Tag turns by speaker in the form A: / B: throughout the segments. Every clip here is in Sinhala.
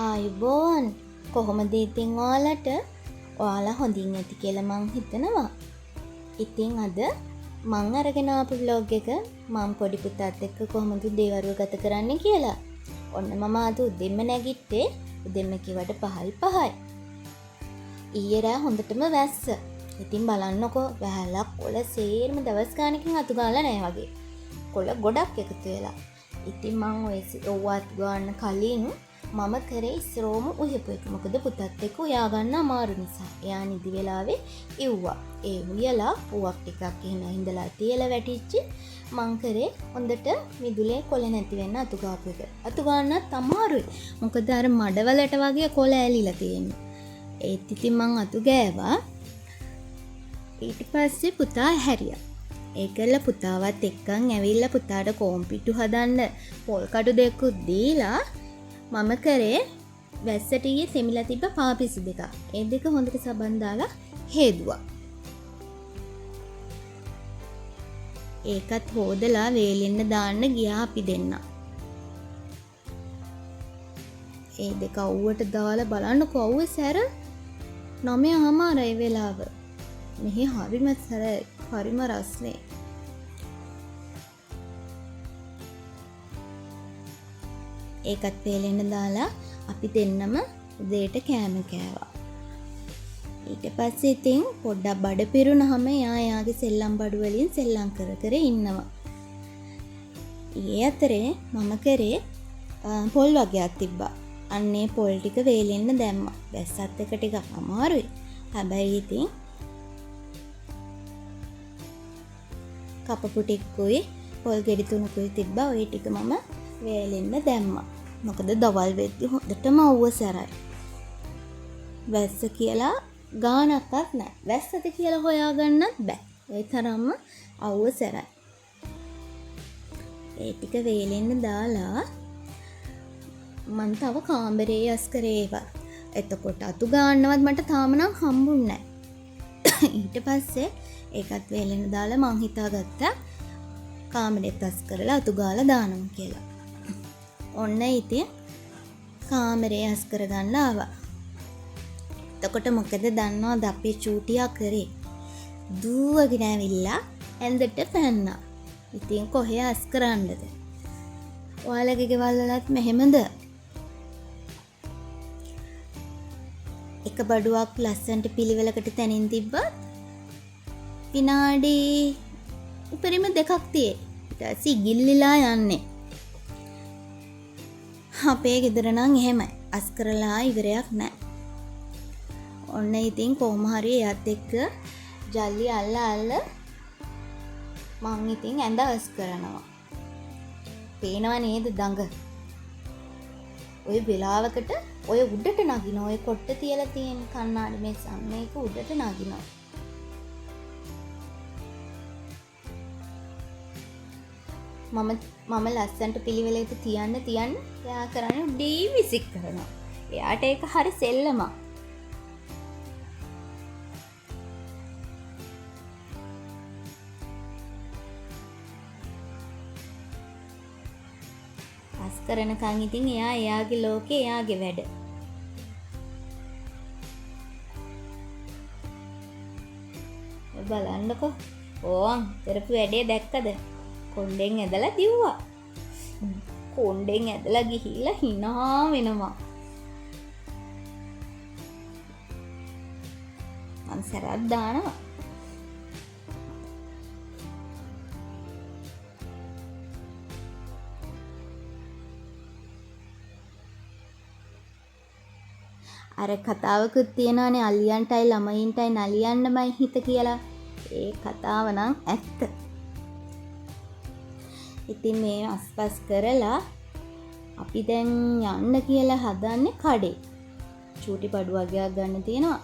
A: ආයුබෝවන්. කොහොමද ඉතින් ඔයාලට? ඔයාලා හොඳින් ඇති කියලා මං හිතනවා. ඉතින් අද මං අරගෙන ආපු ව්ලොග් එක මං පොඩි පුතාත් එක්ක කොහොමද උදේවරුව ගත කරන්නේ කියලා. ඔන්න මම අද උදෙන්ම නැගිට්ටේ. උදෙන්ම කිව්වට පහයි පහයි. ඊයේ රෑ හොඳටම වැස්ස. ඉතින් බලන්නකෝ වැහැලා කොළ සේරම දවස් ගානකින් අතු ගාලා නෑ වගේ. කොළ ගොඩක් එකතු වෙලා. ඉතින් මං ඔය ඔව් අතු ගාන්න කලින් මම කරේ ඉස්සරෝම උයපු එක. මොකද පුතත් එක්ක උයා ගන්න අමාරු නිසා. එයා නිදි වෙලාවේ ඉව්වා. ඒ උයලා පුවක් ටිකක් එහෙම හිඳලා තියලා වැටිච්ච මං කරේ හොඳට මිදුලේ කොළ නැති වෙන්න අතු ගාපු එක. අතු ගන්නත් අමාරුයි. මොකද අර මඩවලට වගේ කොළ ඇලිලා තියෙන්නේ. ඒත් ඉතින් මං අතු ගෑවා. ඊට පස්සේ පුතා හැරියා. ඒ කරලා පුතාවත් එක්කන් ඇවිල්ලා පුතාට කෝම්පිටු හදන්න පොල් කටු දෙකකුත් දීලා මම කරේ වැස්සට ගියේ තෙමිලා තිබ්බ පාපිසි දෙකක්. ඒ දෙක හොඳට සබන් දාලා හේදුවා. ඒකත් හොදලා වේලෙන්න දාන්න ගියා අපි දෙන්න. ඒ දෙක අවුවට දාලා බලන්නකෝ අවුවේ සැර නවය හමාරයි වෙලාව. මෙහි හරිම සැරයි, හරිම රස්නේ. ඒකත් වේලෙන්න දාලා අපි දෙන්නම උදේට කෑම කෑවා. ඊට පස්සේ ඉතින් පොඩ්ඩක් බඩ පිරුණාම එයා එයාගේ සෙල්ලම් බඩු වලින් සෙල්ලම් කර කර ඉන්නවා. ඒ අතරේ මම කරේ පොල් වගයක් තිබ්බා. අන්න ඒ පොල් ටික වේලෙන්න දැම්මා. වැස්සත් එක ටිකක් අමාරුයි. හැබැයි ඉතින් කපපු ටිකකුයි පොල් ගෙඩි තුනකුයි තිබ්බා. ওই ටික මම වේලෙන්න දැම්මා. මොකද දවල් වෙද්දි හොඳටම අවුව සැරයි. වැස්ස කියලා ගානක්වත් නෑ. වැස්සද කියලා හොයාගන්නත් බෑ. ඒ තරම්ම අවුව සැරයි. ඒ ටික වේලෙන්න දාලා මං තව කාමරේ අස් කරේ ඒවා. එතකොට අතු ගන්නවත් මට තාම නම් හම්බුන්නේ නෑ. ඊට පස්සේ ඒකත් වේලෙන්න දාලා මං හිතාගත්තා කාමරෙත් අස් කරලා අතු ගාලා දානවා කියලා. ඔන්න ඉතින් කාමරේ අස් කරගන්න ආවා. එතකොට මොකද දන්නවද අපේ චූටියා කරේ? දුවගෙන ඇවිල්ලා ඇඳට පැන්නා. ඉතින් කොහේ අස් කරන්නද? ඔයාලගේ ගෙවල් වලත් මෙහෙමද? එක බඩුවක් ලස්සනට පිළිවෙලකට තැනින් තිබ්බත් විනාඩි උපරිම දෙකක් තියේ. ඊට පස්සේ ඉගිල්ලිලා යන්නේ. අපේ ගෙදර නම් එහෙමයි. අස් කරලා ඉවරයක් නෑ. ඔන්න ඉතින් කොහොම හරි එයාත් එක්ක ජල්ලි අල්ල අල්ල මං ඉතින් ඇඳ අස් කරනවා. පේනව නේද දඟ? ඔය වෙලාවකට ඔය උඩට නගින ඔය කොට්ට තියලා තියෙන කණ්ණාඩි මේ සම්මේක උඩට නගිනවා. මම ලස්සනට පිළිවෙලට තියන්න තියන්න එයා කරන්නේ උඩින් විසික් කරනවා. එයාට ඒක හරි සෙල්ලමක්. අස් කරනකන් ඉතින් එයා එයාගේ ලෝකේ එයාගේ වැඩ. ඔය බලන්නකෝ. ඕන් කරපු වැඩේ දැක්කද? කොණ්ඩෙන් ඇදලා දිව්වා. කොණ්ඩෙන් ඇදලා ගිහිල්ලා hina වෙනවා. මං සැරක් දානවා. අර කතාවකුත් තියෙනවානේ අලියන්ටයි ළමයින්ටයි නලියන්නමයි හිත කියලා. ඒ කතාව නම් ඇත්ත. ඉතින් මේ අස්පස් කරලා අපි දැන් යන්න කියලා හදන්නේ කඩේ. චූටි බඩු වගයක් ගන්න තියෙනවා.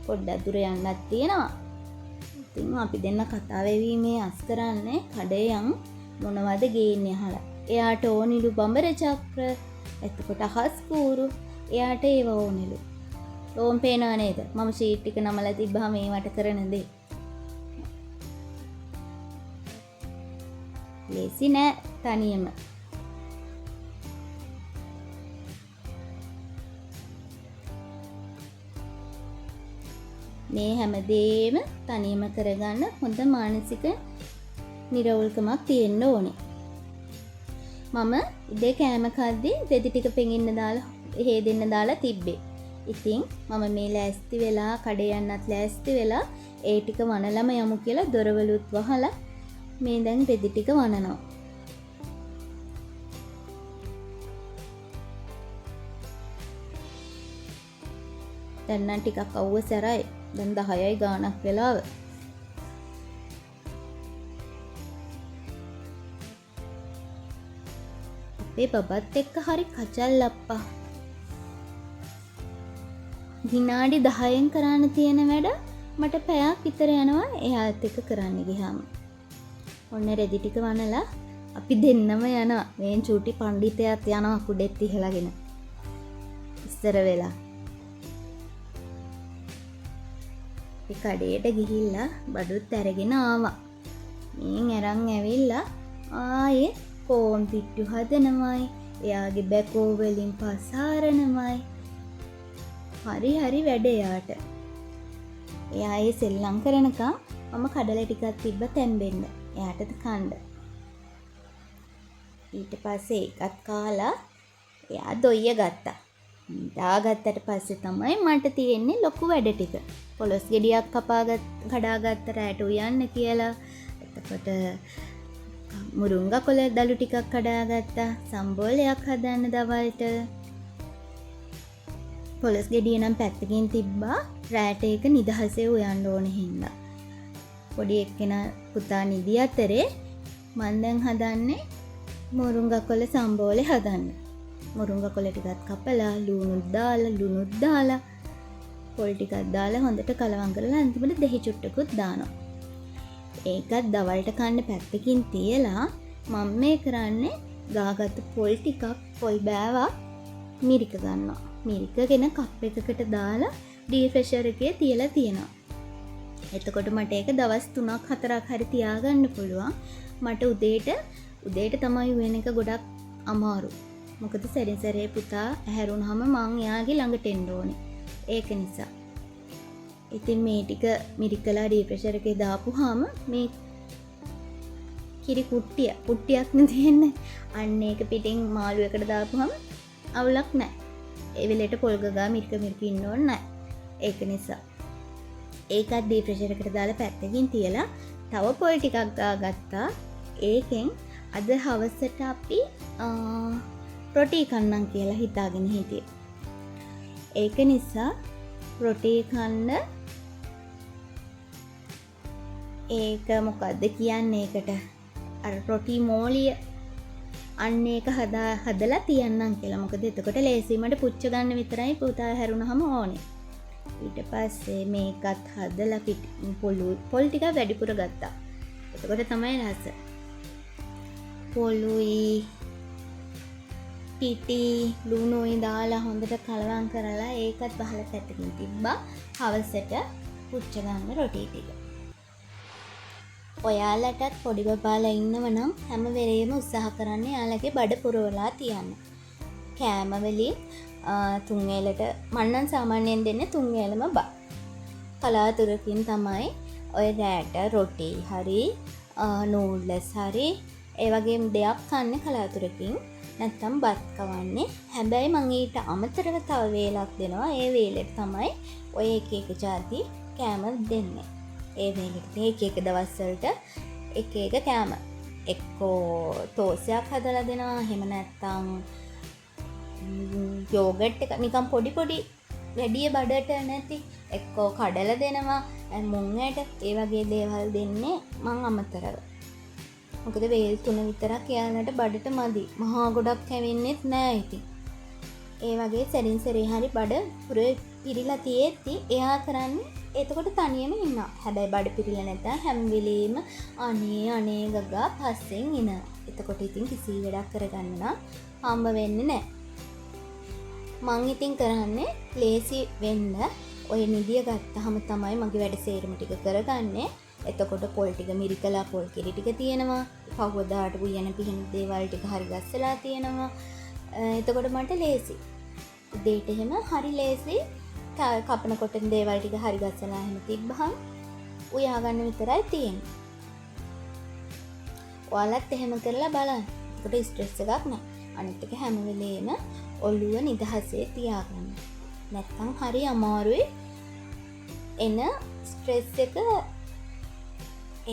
A: පොඩ්ඩක් දුර යන්නත් තියෙනවා. ඉතින් අපි දෙන්න කතා වෙවි මේ අස් කරන්නේ කඩේ යන් මොනවද ගේන්නේ අහලා. එයාට ඕනිලු බඹර චක්‍ර, එතකොට අහස් කූරු, එයාට ඒව ඕනිලු. ඕන් පේනව නේද? මම ෂීට් ටික නමලා තිබ්බහම ඒවට කරන දේ. ලේසි නෑ තනියම. මේ හැමදේම තනියම කරගන්න හොඳ මානසික නිරවුල්කමක් තියෙන්න ඕනේ. මම උදේ කෑම කද්දි රෙදි ටික පෙඟින්න දාලා හේදෙන්න දාලා තිබ්බේ. ඉතින් මම මේ ලෑස්ති වෙලා කඩේ යන්නත් ලෑස්ති වෙලා ඒ ටික වනලම යමු කියලා දොරවලුත් වහලා මේ දැන් රෙදි ටික වනනවා. දැන් නම් ටිකක් අවුව සැරයි. දැන් 10යි ගාණක් වෙලාව. අපේ බබත් එක්ක හරි කචල් අප්පා. විනාඩි 10න් කරන්න තියෙන වැඩ මට පැයක් විතර යනවා එයාත් එක්ක කරන්න ගියාම. ඔන්න රෙදි ටික වනලා අපි දෙන්නම යනවා. මේ චූටි පණ්ඩිතයාත් යනවා කුඩෙත් ඉහළගෙන. ඉස්සර වෙලා. අපි කඩේට ගිහිල්ලා බඩුත් අරගෙන ආවා. මේන් අරන් ඇවිල්ලා ආයේ කෝන් පිට්ටු හදනවයි, එයාගේ බැකෝ වලින් පස් හාරනවයි. හරි හරි වැඩ එයාට. එයා ඒ සෙල්ලම් කරනකම් මම කඩල ටිකක් තිබ්බ තැම්බෙන්න. එයාටද කන්න. ඊට පස්සේ ඒකත් කාලා එයා දොයිය ගත්තා. දාගත්තට පස්සේ තමයි මට තියෙන්නේ ලොකු වැඩ ටික. පොළොස් ගෙඩියක් කඩාගත්ත රැට උයන්න කියලා. එතකොට මුරුංගා කොළ දළු ටිකක් කඩාගත්තා. සම්බෝලයක් හදන්න දවල්ට. පොළොස් ගෙඩිය නම් පැත්තකින් තිබ්බා. රැට ඒක නිදහසේ උයන්න ඕන හින්දා. පොඩි එක්කෙනා පුතා නිදි අතරේ මං දැන් හදන්නේ මුරුංගා කොළ සම්බෝලේ හදන්න. මුරුංගා කොළ ටිකත් කපලා ලුණුත් දාලා පොල් ටිකක් දාලා හොඳට කලවම් කරලා අන්තිමට දෙහි චුට්ටකුත් දානවා. ඒකත් දවල්ට කන්න පැත්තකින් තියලා මම මේ කරන්නේ ගාගත්තු පොල් ටිකක් පොල් බෑවක් මිරික ගන්නවා. මිරිකගෙන කප් එකකට දාලා ඩීෆ්‍රෙෂර් එකේ තියලා තියෙනවා. එතකොට මට ඒක දවස් 3ක් 4ක් හරි තියාගන්න පුළුවන්. මට උදේට තමයි වෙන එක ගොඩක් අමාරු. මොකද සැරින් සැරේ පුතා ඇහැරුණාම මං එයාගේ ළඟට එන්න ඕනේ. ඒක නිසා. ඉතින් මේ ටික මිරිකලා ඩීෆ්‍රෙෂර් එකේ දාපුවාම මේ කිරි කුට්ටියක් නේ තියෙන්නේ. අන්න ඒක පිටින් මාළු එකට දාපුවාම අවුලක් නෑ. ඒ වෙලේට පොල් ගගා මිරික මිරික ඉන්න ඕනේ නෑ. ඒක නිසා. ඒකත් ඩීෆ්‍රෙෂර් එකට දාලා පැත්තකින් තියලා තව පොල් ටිකක් ගාගත්තා. ඒකෙන් අද හවසට අපි රොටි කන්නම් කියලා හිතාගෙන හිටියේ. ඒක නිසා රොටි කන්න ඒක මොකද්ද කියන්නේ ඒකට? අර රොටි මෝලිය අන්න ඒක හදලා තියන්නම් කියලා. මොකද එතකොට ලේසියි මට පුච්ච ගන්න විතරයි පුතා හැරුණාම ඕනේ. ඊට පස්සේ මේකත් හදලා පොල් ටිකක් වැඩිපුර ගත්තා. එතකොට තමයි රස. පොළුයි පිටි ලුණුයි දාලා හොඳට කලවම් කරලා ඒකත් වහලා පැත්තකින් තිබ්බා. හවසට පුච්ච ගන්න රොටි ටික. ඔයාලටත් පොඩි බබාලා ඉන්නව නම් හැම වෙලේම උත්සාහ කරන්න එයාලගේ බඩ පුරවලා තියන්න. කෑම වලින්, තුන් වේලට මං නම් සාමාන්‍යයෙන් දෙන්නේ තුන් වේලම බත්. කලාතුරකින් තමයි ඔය රෑට රොටි හරි නූඩ්ලස් හරි ඒ වගේම දෙයක් කන්නේ කලාතුරකින්. නැත්තම් බත් කවන්නේ. හැබැයි මං ඊට අමතරව තව වේලක් දෙනවා. ඒ වේලට තමයි ඔය එක එක ජාති කෑම දෙන්නේ. ඒ වේලට එක එක දවස් වලට එක එක කෑම. එක්කෝ තෝසයක් හදලා දෙනවා. එහෙම නැත්තම් යෝගට් එක නිකන් පොඩි පොඩි වැඩිය බඩට නැති එක්කෝ කඩලා දෙනවා. මුං ඇට ඒ වගේ දේවල් දෙන්නේ මං අමතරව. මොකද වේල් තුන විතරක් එයාලට බඩට මදි. මහා ගොඩක් කැවෙන්නෙත් නෑ ඉතින්. ඒ වගේ සැරින් සැරේ හරි බඩ පිරීලා තියෙද්දි එයා කරන්නේ එතකොට තනියම ඉන්නවා. හැබැයි බඩ පිරීලා නැත්නම් හැම වෙලේම අනේ අනේ ගගා පස්සෙන් එනවා. එතකොට ඉතින් කිසි වැඩක් කරගන්න නම් හම්බ වෙන්නේ නෑ. මං ඉතින් කරන්නේ ලේසි වෙන්න ඔය නිදිය ගත්තහම තමයි මගේ වැඩ සේරම ටික කරගන්නේ. එතකොට පොල් ටික මිරිකලා පොල් කිරි ටික තියෙනවා. පහුවදාට උයන පිහින දේවල් ටික හරි ගස්සලා තියෙනවා. එතකොට මට ලේසි. උදේට එහෙම හරි ලේසි. කපනකොට දේවල් ටික හරි ගස්සලා එහෙම තිබ්බහම උයා ගන්න විතරයි තියෙන්නේ. ඔයාලත් එහෙම කරලා බලන්න. එතකොට ස්ට්‍රෙස් එකක් නෑ. අනිත් එක හැම වෙලේම ඔළුව නිදහසේ තියාගන්න. නැත්තම් හරි අමාරුයි එන ස්ට්‍රෙස් එක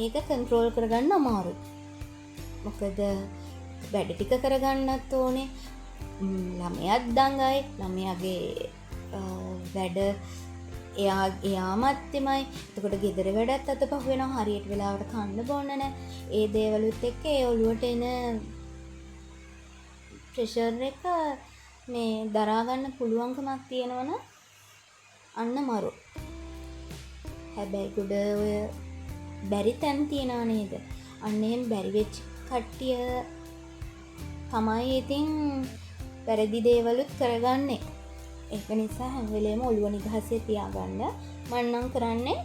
A: ඒක කන්ට්‍රෝල් කරගන්න අමාරුයි. මොකද වැඩ ටික කරගන්නත් ඕනේ. ළමයාත් දඟයි. ළමයාගේ වැඩ එයා මත්තෙමයි. එතකොට ගෙදර වැඩත් අත පහු වෙනවා. හරියට වෙලාවට කන්න බොන්න නෑ. ඒ දේවලුත් එක්ක ඒ ඔළුවට එන ප්‍රෙෂර් එක මේ දරා ගන්න පුළුවන්කමක් තියෙනවනම් අන්න මරු. හැබැයි ගොඩ ඔය බැරි තැන් තියනවා නේද? අන්න එහෙම බැරි වෙච්ච කට්ටිය තමයි ඉතින් වැරදි දේවලුත් කරගන්නේ. ඒක නිසා හැම වෙලේම ඔළුව නිදහසේ තියාගන්න. මං නම් කරන්නේ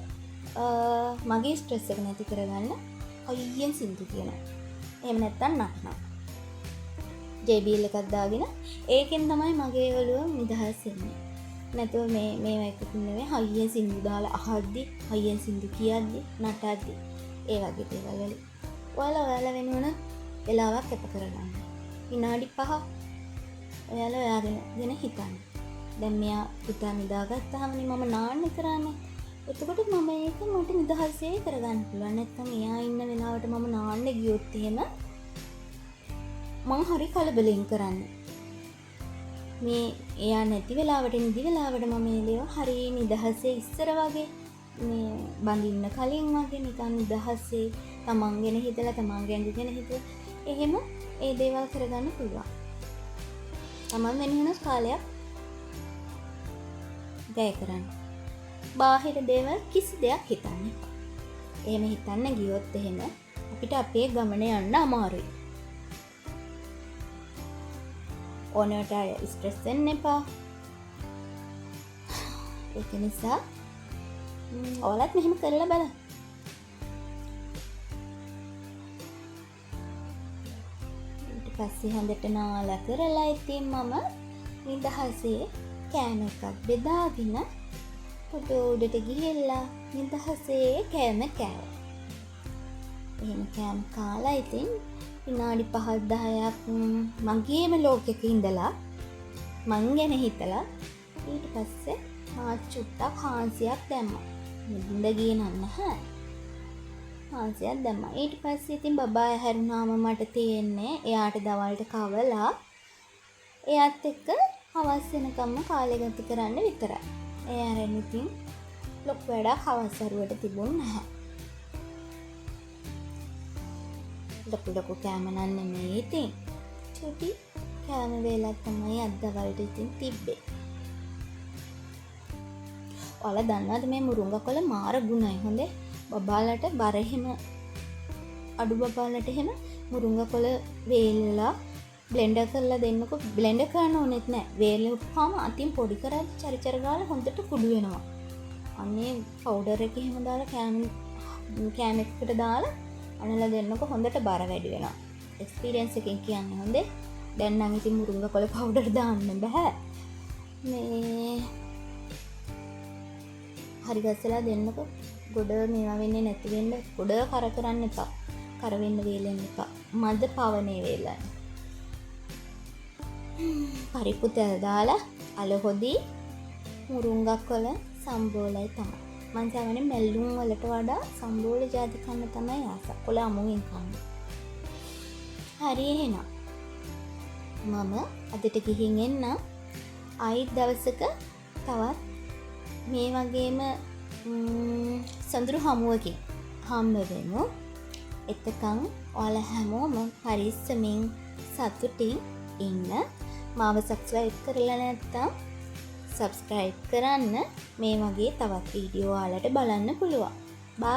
A: මගේ ස්ට්‍රෙස් එක නැති කරගන්න හයියෙන් සින්දු කියනවා. එහෙම නැත්තම් නටනවා. JBL එකක් දාගෙන ඒකෙන් තමයි මගේ ඔළුව නිදහස් වෙන්නේ. නැතුව මේවා එකකුත් නෙවෙයි, හයියෙන් සින්දු දාලා අහද්දි, හයියෙන් සින්දු කියද්දි, නටද්දි ඒ වගේ දේවල් වලින්. ඔයාලා ඔයාලා වෙනුවන වෙලාවක් කැප කරගන්න. විනාඩි 5 ඔයාලා ඔයාගෙන ගැන හිතන්න. දැන් මෙයා පුතා නිදාගත්තාමනේ මම නාන්න කරන්නේ. එතකොට මම ඒක මට නිදහසේ කරගන්න පුළුවන්. නැත්නම් එයා ඉන්න වෙලාවට මම නාන්න ගියොත් එහෙම මං හරි කලබලෙන් කරන්නේ. මේ එයා නැති වෙලාවට නිදි වෙලාවට මම මේ දේවල් හරි නිදහසේ ඉස්සර වගේ මේ බඳින්න කලින් වගේ නිකන් නිදහසේ තමන් ගැන හිතලා තමන්ගේ ඇඟ ගැන හිතලා එහෙම ඒ දේවල් කරගන්න පුළුවන්. තමන් වෙනුවෙන් කාලයක් වැය කරන්න. බාහිර දේවල් කිසි දෙයක් හිතන්න එපා. එහෙම හිතන්න ගියොත් එහෙම අපිට අපේ ගමන යන්න අමාරුයි. ඕනවට අය ස්ට්‍රෙස් වෙන්න එපා. ඒක නිසා ඔයාලත් මෙහෙම කරලා බලන්න. ඊට පස්සේ හොඳට නාලා කරලා ඉතින් මම නිදහසේ කෑම එකක් බෙදාගෙන පොඩ උඩට ගිහිල්ලා නිදහසේ කෑම කෑවා. එහෙම කෑම කාලා ඉතින් විනාඩි පහක් දහයක් මගේම ලෝකෙක ඉඳලා මං ගැන හිතලා ඊට පස්සේ මාත් චුට්ටක් හාන්සියක් දැම්මා. නින්ද ගියේ නම් නැහැ. හාන්සියක් දැම්මා. ඊට පස්සේ ඉතින් බබා ඇහැරුණාම මට තියෙන්නේ එයාට දවල්ට කවලා එයාත් එක්ක හවස් වෙනකම්ම කාලය ගත කරන්න විතරයි. ඒ අරන් ඉතින් ලොකු වැඩක් හවස් වරුවට තිබුණ නැහැ. ලොකු ලොකු කෑම නම් නෙමෙයි ඉතින්. චුටි කෑම වේලක් තමයි අද දවල්ට ඉතින් තිබ්බේ. ඔයාලා දන්නවද මේ මුරුංගා කොළ මාර ගුණයි හොඳේ. බබාලට බර එහෙම අඩු බබාලට එහෙම මුරුංගා කොළ වේලලා බ්ලෙන්ඩර් කරලා දෙන්නකෝ. බ්ලෙන්ඩර් කරන්න ඕනෙත් නෑ. වේලුවාම අතින් පොඩි කරද්දි චරිචර ගාලා හොඳට කුඩු වෙනවා. අනේ පවුඩර් එක එහෙම දාලා කෑම එකකට දාලා අනලා දෙන්නකෝ හොඳට බර වැඩි වෙනවා. එක්ස්පීරියන්ස් එකෙන් කියන්නේ හොඳේ. දැන් නම් ඉතින් මුරුංගා කොළ පවුඩර් දාන්න බෑ. මේ හරි ගස්සලා දෙන්නකෝ. ගොඩ මේවා වෙන්නේ නැති වෙන්න ගොඩ කර කරන්න එපා. කර වෙන්න වේලෙන්න එපා. මද පවනේ වේලන්න. පරිප්පු තෙල් දාලා අල හොදි මුරුංගා කොළ සම්බෝලයි තමයි. මං සාමාන්‍යයෙන් මැල්ලුම් වලට වඩා සම්බෝල ජාති කන්න තමයි ආස. කොළ අමුවෙන් කන්න. හරි එහෙනම් මම අදට ගිහින් එන්නම්. ආයෙත් දවසක තවත් මේ වගේම සොඳුරු හමුවකින් හම්බ වෙමු. එතකන් ඔයාලා හැමෝම පරිස්සමින් සතුටින් ඉන්න. මාව සබ්ස්ක්‍රයිබ් කරලා නැත්නම් සබ්ස්ක්‍රයිබ් කරන්න. මේ වගේ තවත් වීඩියෝ ඔයාලට බලන්න පුළුවන්. බායි.